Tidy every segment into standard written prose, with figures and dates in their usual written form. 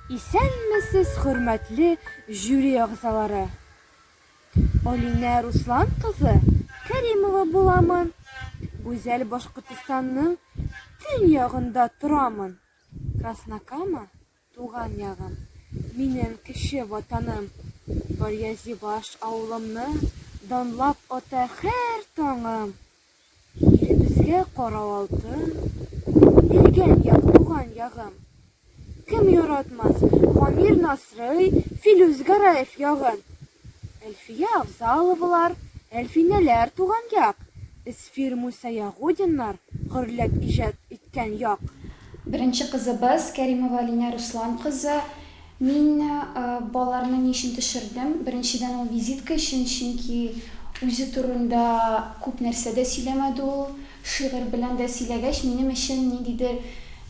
Исәнмесез, хөрмәтле жюри әгъзалары! Алинә Руслан кызы Кәримова буламын. Гүзәл Башкортостанның төньягында торамын. Краснокама, туган ягым, минем кече ватаным. Барьязибаш авылымны данлап ата һәр таңым. Илебезгә карау алтын, Элгән як туган ягым. Кем яратмас Гамир Насрый, Филүс Гәрәев ягын? Әлфия Авзаловалар, Әлфинәләр туган як, Эсфир Муса Ягудиннар гөрләп иҗат иткән як. Беренче кызыбыз, Кәримова Алинә Руслан кызы. Мин балаларны ни өчен төшердем? Беренчедән, ул визитка өчен, чөнки үзе турында күп нәрсә дә сөйләмәде ул. Шигырь белән дә сөйләгәч, минем өчен ниндидер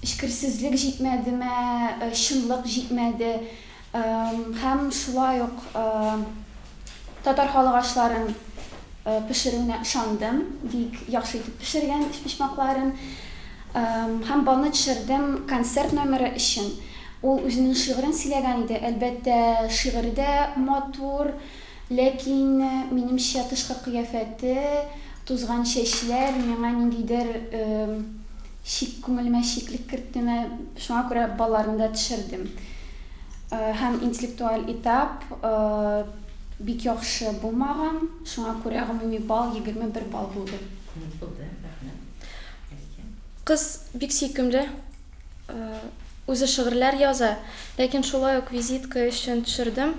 эчкерсезлек җитмәдеме, чынлык җитмәде. Һәм шулай ук татар халык ашларын пешерүенә ышандым. Бик яхшы итеп пешергән өчпочмакларын. Һәм балны төшердем концерт номеры өчен. Ул үзенең шигырен сөйләгән иде. Әлбәттә, шигыре дә матур, ләкин, минемчә, тышкы кыяфәте, тузган чәчләр миңа ниндидер шик, күңелемә шиклек керттеме, шуңа күрә балларны да төшердем. Һәм интеллектуаль этап бик яхшы булмаган, шуңа күрә гомуми балл 21 балл булды. Булды, рәхмәт. Әлфия. Кыз бик сөйкемле, Үзе шигырьләр яза, ләкин шулай ук визитка өчен төшердем.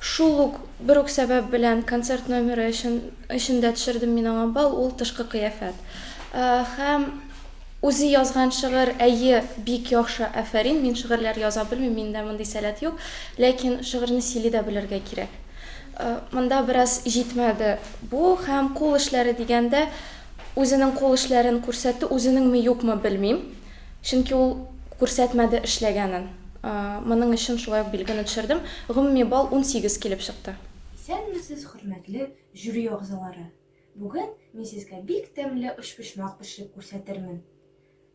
Шул ук, бер үк сәбәп белән концерт номеры өчен өчен дә төшердем мин аңа балл, ул тышкы кыяфәт. Һәм үзе язган шигырь, әйе, бик яхшы, афәрин, мин шигырьләр яза белмим, миндә мондый сәләт юк, ләкин шигырьне сөйли дә белергә кирәк. Монда бераз җитмәде бу һәм кул эшләре дигәндә, Үзенең кул эшләрен күрсәтте, үзенеңме юкмы белмим. Чөнки ул күрсәтмәде эшләгәнен. Моның өчен шулай ук билгене төшердем. Гомуми балл 18 килеп чыкты. Исәнмесез, хөрмәтле жюри әгъзалары! Бүген мин сезгә бик тәмле өчпочмак пешереп күрсәтермен.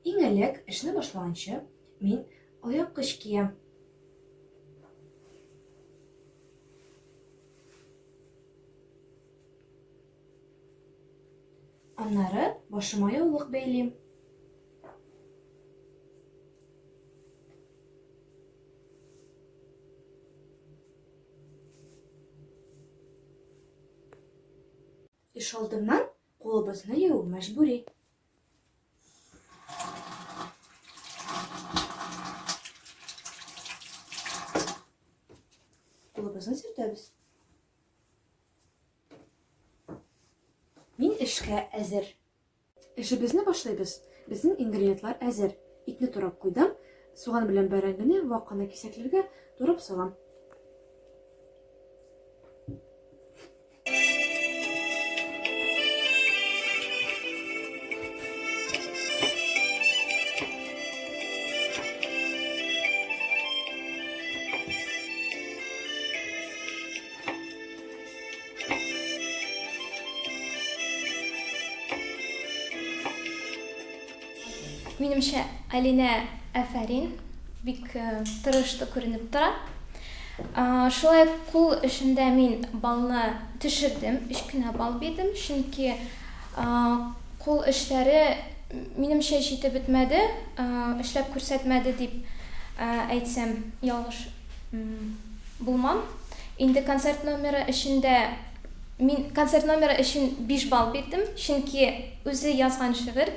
Иң элек, эшне башлаганчы, мин алъяпкыч киям. Аннары башыма яулык бәйлим. Эш алдыннан кулыбызны юу мәҗбүри. Кулыбызны сөртәбез. Мин эшкә әзер. Эшебезне башлыйбыз. Безнең ингредиентлар әзер. Итне турап куйдым. Суган белән бәрәңгене вак кына кисәкләргә турап салам. Минемчә, Алинә афәрин, бик э, тырышты күренеп тора. Шулай кул эшендә мин балны төшердем, өч кенә балл бирдем, чөнки кул эшләре минемчә җитеп бетмәде, эшләп күрсәтмәде дип әйтсәм, ялгыш булмам. Инде концерт номеры өчен дә мин концерт номеры өчен 5 балл бирдем, чөнки үзе язган шигырь.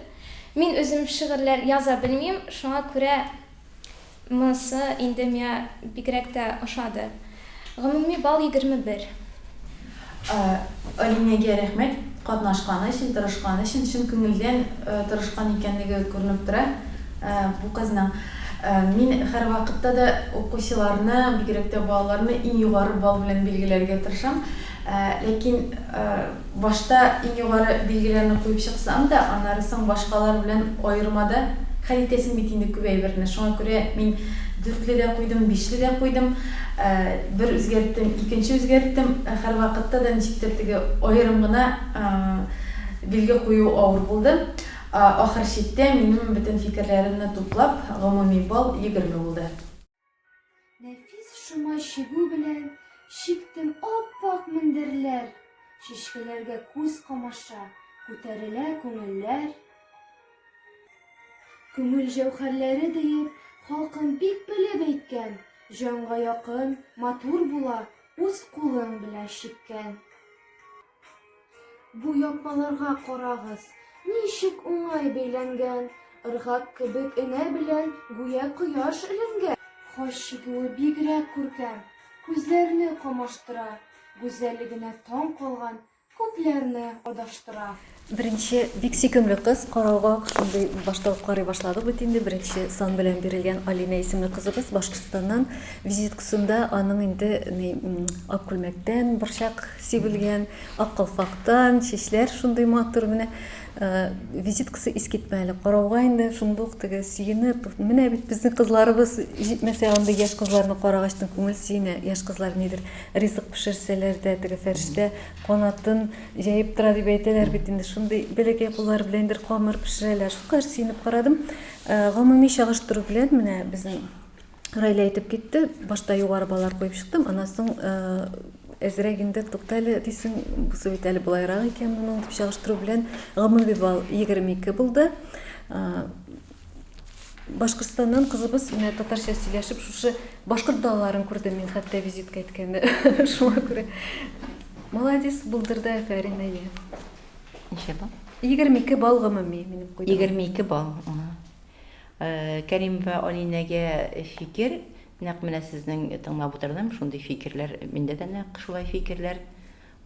Мин үзем шигырьләр яза белмим, шуңа күрә монысы инде миңа бигрәк тә ошады. Гомуми балл 21. Алинәгә рәхмәт, катнашканы өчен, тырышканы өчен, чын күңелдән тырышкан икәнлеге күренеп тора бу кызның. Мин һәрвакытта да укучыларны, бигрәк тә балаларны иң югары балл белән билгеләргә тырышам. Ләкин башта иң югары билгеләрне куеп чыксам да, аннары соң башкалар белән аермада хәл итәсең бит инде күп әйберне. Шуңа күрә мин дүртле дә куйдым, бишле дә куйдым. Бер үзгәрттем, икенче үзгәрттем. Һәрвакытта да ничектер теге аерым гына билге кую авыр булды. Ахыр чиктә минем бөтен фикерләремне туплап, гомуми балл 20 булды. Шома чигү белән чиктем ап-ак мендәрләр, Чәчкәләргә күз камаша, күтәрелә күңелләр. Күңел җәүһәрләре диеп, халкым бик белеп әйткән, Җанга якын, матур була, үз кулың белән чиккән. Бу япмаларга карагыз, ничек уңай бәйләнгән, Ыргак кебек энә белән гүя кояш эленгән. Хач чигүе бигрәк күркәм, күзләрне камаштыра, Гүзәллегенә таң калган күпләрне адаштыра. Беренче бик сөйкемле кыз, карауга ук шундый башта ук карый башладык бит инде, беренче сан белән бирелгән Алинә исемле кызыбыз Башкортстаннан. Визиткасында аның инде ни, ак күлмәктән борчак сибелгән, ак калфактан, чәчләр шундый матур менә. Э, визиткасы искитмәле. Карауга инде шундук теге сөенеп, менә бит безнең кызларыбыз җитмәсә андый яшь кызларны карагачтын күңел сөенә. Яшь кызлар нидер ризык пешерсәләр дә, теге фәрештә канатын җәеп тора дип әйтәләр бит инде. Шундый бәләкәй куллар белән инде камыр пешерәләр. Шулкадәр сөенеп карадым. Э, гомуми чагыштыру белән менә безнең Райлә әйтеп китте, башта югары баллар куеп чыктым, аннан соң э, әзрәк инде тукта әле дисең, бусы бит әле болайрак икән моның дип чагыштыру белән гомуми балл 22 булды. Э, Башкортстаннан кызыбыз менә татарча сөйләшеп шушы башкорт далаларын күрдем мин хәтта визитка әйткәндә. Шуңа күрә молодец, булдырды, афәрин, әйе. Ничә балл? 22 балл гомуми минем куйдым. 22 балл. Э, Кәримова Алинәгә фикер, нәкъ менә сезнең тыңлап утырдым, шундый фикерләр, миндә дә нәкъ шулай фикерләр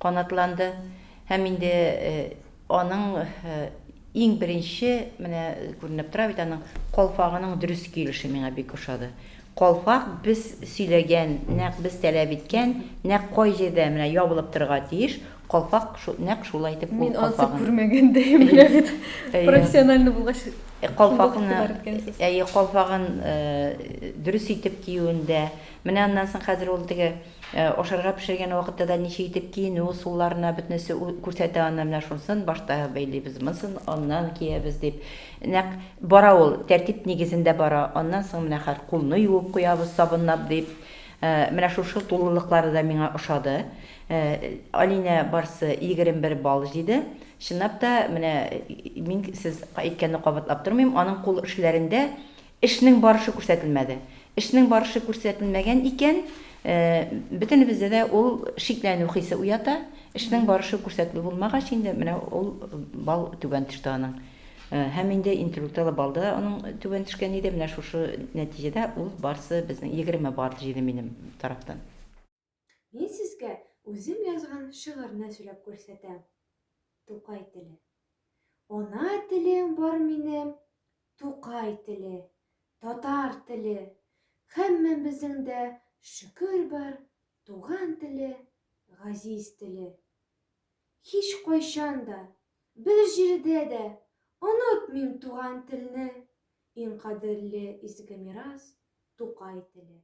канатланды. Һәм инде э, аның э, иң беренче, менә күренеп тора бит аның калфагының дөрес киелеше миңа бик ошады. Калфак без сөйләгән, нәкъ без таләп иткән, нәкъ кай җирдә менә ябылып торырга тиеш, калфак шу, нәкъ шулай итеп ул Мин ансы калфагын. күрмәгәндәем менә бит. Әйе. Профессионально булгач, Э, шундук Калфакны, игътибар иткәнсез. әйе, калфагын э, дөрес итеп киюендә. Менә аннан соң хәзер ул теге э, ашарга пешергән вакытта да ничек итеп киенү ысулларына бөтенесе күрсәтә аны менә шунысын башта бәйлибез, монысын аннан киябез дип. Нәкъ бара ул, тәртип нигезендә бара. Аннан соң менә хәзер кулны юып куябыз сабынлап дип. Менә шушы тулылыклары да миңа ошады. Алинә барсы 21 балл җыйды. Чынлап та, менә мин сез әйткәнне кабатлап тормыйм, аның кул эшләрендә эшнең барышы күрсәтелмәде. Эшнең барышы күрсәтелмәгән икән, бөтенебездә дә ул шикләнү хисе уята. Эшнең барышы күрсәтелү булмагач инде, менә ул балл түбән төште аның. Һәм инде интеллектуаль балл да аның түбән төшкән иде. Менә шушы нәтиҗәдә ул барсы безнең 20 балл җыйды минем тарафтан. Мин сезгә үзем язган шигырьне сөйләп күрсәтәм. Тукай теле. Ана телем бар минем, Тукай теле, татар теле. Һәммәбезнең дә шөкер бар туган теле, газиз теле. Һич кайчан да, бер җирдә дә онытмыйм туган телне, иң кадерле изге мирас, Тукай теле.